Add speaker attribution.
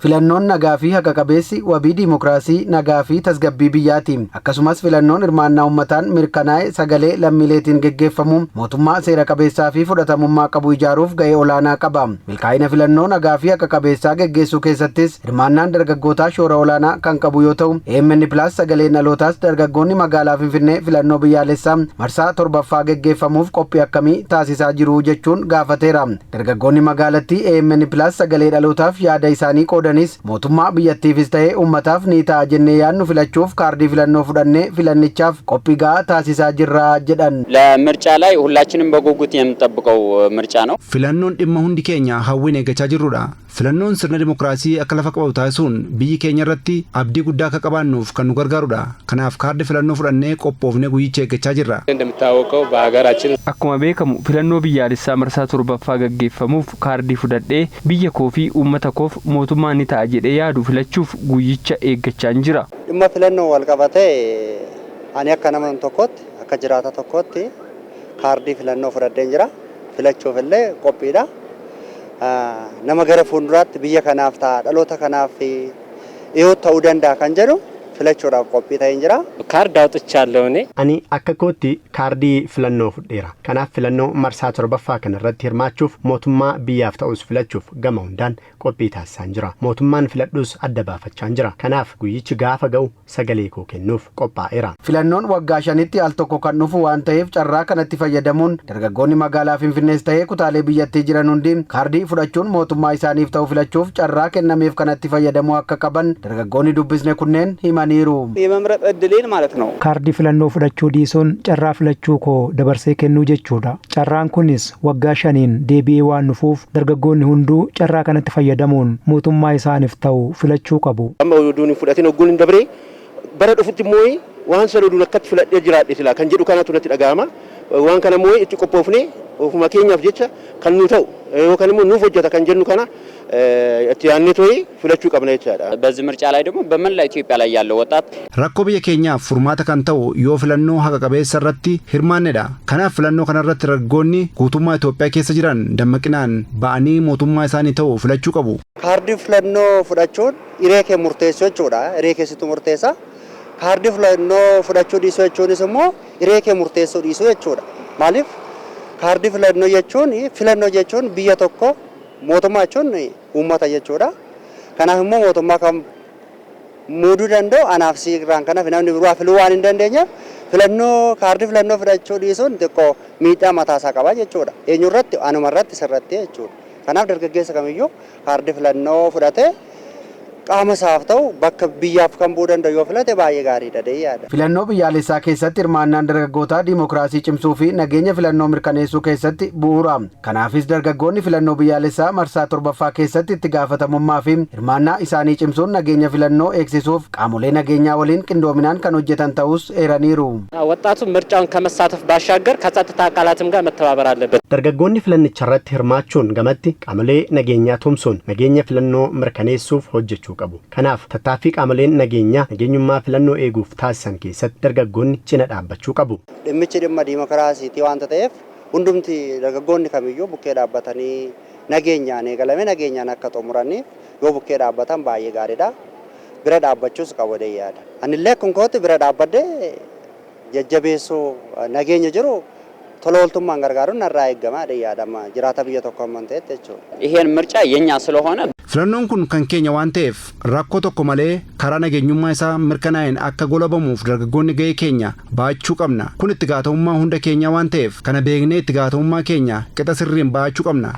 Speaker 1: Filannoon nagaa fi haqa qabeessi wabii diimokiraasii, nagaa fi tasgabbii biyyaati. Akkasumas filannoon hirmaannaa uummataan mirkanaa'e sagalee lammiileetiin geggeeffamu mootummaa seera qabeessaa fi fudhatamummaa qabu ijaaruuf ga'ee olaanaa qaba. Milkaa'ina filannoo nagaa fi haqa qabeessaa geggeessuu keessattis hirmaannaan dargaggootaa shoora olaanaa kan qabu yoo ta'u, AMN Plus Sagaleen Dhalootaas dargaggoonni magaalaa Finfinnee filannoo biyyaalessaa marsaa torbaffaa geggeeffamuuf qophii akkamii taasisaa jiru jechuun gaafateera. Dargaggoonni magaalattii AMN Plus Sagalee Dhalootaaf yaada isaanii qoodanis, mootummaa biyyattiifis ta'ee uummataaf ni ta'a jennee yaadnu filachuuf kaardii filannoo fudhannee filannichaaf qophii gahaa taasisaa jirra jedhan.
Speaker 2: ለምርጫ ላይ ሁላችንም በጉጉት የምንጠብቀው ምርጫ ነው።
Speaker 3: Filannoon dhimma hundi keenya hawwiin eeggachaa jirrudha. Filannoon sirna dimokiraasii akka lafa qabatu taasisuun biyyi keenya irratti abdii guddaa akka qabaannuuf kan nu gargaarudha. Kanaaf kaardii filannoo fudhannee qophoofnee guyyicha eeggachaa jirra.
Speaker 4: እንደሚታወቀው በሀገራችን
Speaker 5: Akkuma beekamu, filannoo biyyaalessaa marsaa torbaffaa gaggeeffamuuf kaardii fudhadhee biyya koo fi uummata koof mootummaa ni ta'a jedhee yaadu filachuuf guyyicha eeggachaan jira.
Speaker 6: Dhimma filannoo wal qabatee, ani akka nama tokkootti, akka jiraata tokkootti kaardii filannoo fudhadheen jira. Filachuuf illee qophiidha. Nama gara fuulduraatti biyya kanaaf ta'a, dhaloota kanaaf dhiyoo ta'uu danda'a kan jedhu filachuudhaaf qophii ta'een jira.
Speaker 4: ካርድ አውጥቻለሁ እኔ።
Speaker 7: Ani akka kootti kaardii filannoo fudheera. Kanaaf filannoo marsaa torbaffaa kana irratti hirmaachuuf, mootummaa biyyaaf ta'us filachuuf gama hundaan qophii taasisaan jira. Mootummaan filadhus adda baafachaan jira. Kanaaf guyyichi gaafa ga'u sagalee koo kennuuf qophaa'eera.
Speaker 1: Filannoon waggaa 5tti al tokko kan dhufu waan ta'eef, carraa kanatti fayyadamuun dargaggoonni magaalaa Finfinnees ta'ee kutaalee biyyattii jiran hundi kaardii fudhachuun mootummaa isaaniif ta'u filachuuf carraa kennameef kanatti fayyadamuu akka qaban dargaggoonni dubbisne kunneen himaniiru.
Speaker 8: የመምረጥ እድሌን ማለት ነው።
Speaker 9: Kaardii filannoo fudhachuu dhiisuun carraa filachuu koo dabarsee kennuu jechuudha. Carraan kunis waggaa 5n deebi'ee waan dhufuuf, dargaggoonni hunduu carraa kanatti fayyadamuun mootummaa isaaniif ta'u filachuu qabu.
Speaker 10: Amma oduun hin fudhatin hogguun hin dabree, bara dhufutti immoo waan sana oduun akkatti filadhee jiraadhe silaa kan jedhu kanatu natti dhaga'ama. Waan kana immoo itti qophoofnee ofuma keenyaaf jecha kan nu ta'u yookaan immoo nuuf hojjeta kan jennu kana itti yaadnee to'ee filachuu qabna jechaadha.
Speaker 2: በዚህ ምርጫ ላይ ደግሞ በመላ ኢትዮጵያ ላይ ያለው ወጣት
Speaker 3: Rakkoo biyya keenyaaf furmaata kan ta'u yoo filannoo haqa qabeessa irratti hirmaannedha. Kanaaf filannoo kanarratti dargaggoonni guutummaa Itoophiyaa keessa jiran dammaqinaan ba'anii mootummaa isaanii ta'u filachuu qabu.
Speaker 6: Kaardii filannoo fudhachuun hiree kee murteessuu jechuudha. Hiree keessattuu murteessa. Kaardii filannoo fudhachuu dhiisuu jechuunis immoo hiree kee murteessuu dhiisuu jechuudha. Maaliif, kaardii filannoo jechuun, filannoo jechuun biyya tokko, mootummaa jechuun uummata jechuudha. Kanaaf immoo mootummaa kan muuduu danda'u anaaf siirraan, kanaaf namni biraa filuu waan hin dandeenyeef, filannoo kaardii filannoo fudhachuu dhiisuun xiqqoo miidhaa mataasaa qaba jechuudha. Eenyurratti? Anuma irratti, sirratti jechuudha. Kanaaf dargaggeessa kamiyyuu kaardii filannoo fudhatee qaama isaaf ta'u, bakka biyyaaf kan bu'uu danda'u yoo filate baay'ee gaariidha jedhee yaada.
Speaker 1: Filannoo biyyaalessaa keessatti hirmaannaan dargaggootaa diimokiraasii cimsuu fi nageenya filannoo mirkaneessuu keessatti bu'uura. Kanaafis dargaggoonni filannoo biyyaalessaa marsaa torbaffaa keessatti itti gaafatamummaa fi hirmaannaa isaanii cimsuun nageenya filannoo eegsisuuf qaamolee nageenyaa waliin qindoominaan kan hojjetan ta'us eeraniiru.
Speaker 4: ወጣቱ ምርጫውን ከመሳተፍ ባሻገር ከጸጥታ አካላትም ጋር መተባበር አለበት።
Speaker 7: Dargaggoonni filannicha irratti hirmaachuun gamatti qaamolee nageenyaa tumsuun nageenya filannoo mirkaneessuuf hojjechuu qabu. Kanaaf tattaaffii qaamoleen nageenyaa nageenyummaa filannoo eeguuf taasisan keessatti dargaggoonni cina dhaabbachuu qabu.
Speaker 6: Dhimmichi dhimma diimokiraasiitii waanta ta'eef, hundumti dargaggoonni kamiyyuu bukkee dhaabbatanii nageenyaan eegalame nageenyaan akka xumuraniif yoo bukkee dhaabbatan baay'ee gaariidha. Bira dhaabbachuus qabu jedhee yaada. Anillee akkuma kootti bira dhaabbadhee jajjabeessuu, nageenya jiru tola ooltummaan gargaaruun narraa eegama jedhee yaadama, jiraata biyya tokko hamma ta'etti jechuudha.
Speaker 2: ይሄን ምርጫ የኛ ስለሆነ
Speaker 3: Filannoon kun kan keenya waan ta'eef, rakkoo tokko malee karaa nageenyummaa isaa mirkanaa'een akka golabamuuf dargaggoonni ga'ee keenya baachuu qabna. Kun itti gaafatamummaa hunda keenyaa waan ta'eef, kana beeknee itti gaafatamummaa keenya qixa sirriin baachuu qabna.